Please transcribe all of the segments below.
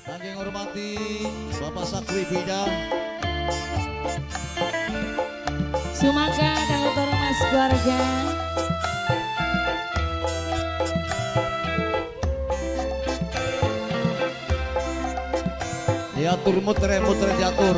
Kangge ngormati Bapak Sakri Bida. Sumangga kanggo para mas keluarga. Diatur muter-muter diatur.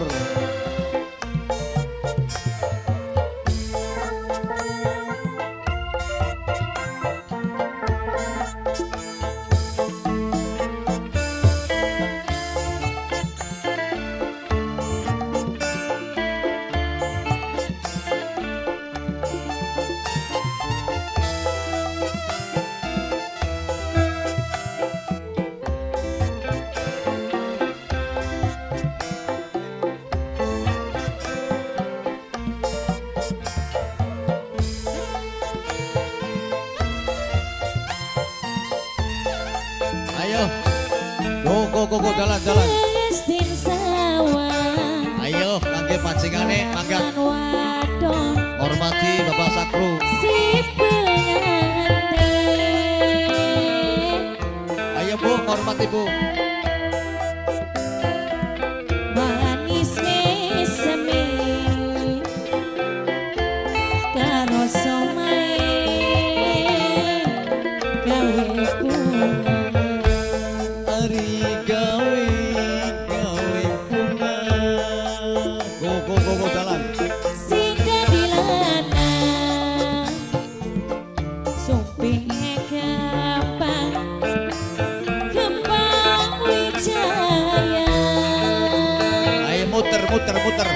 Ayo, go go go go, jalan jalan. Ayo, kangge pancingane mangga. Hormati Bapak Sakru. Ayo Bu, hormati Bu. Manis meseme karo somae gawe bunga. Ari gawe gawe bunga. Go go go go, jalan. Sing dadi lanang sumping gampang kembang wijaya. Ayo muter muter muter.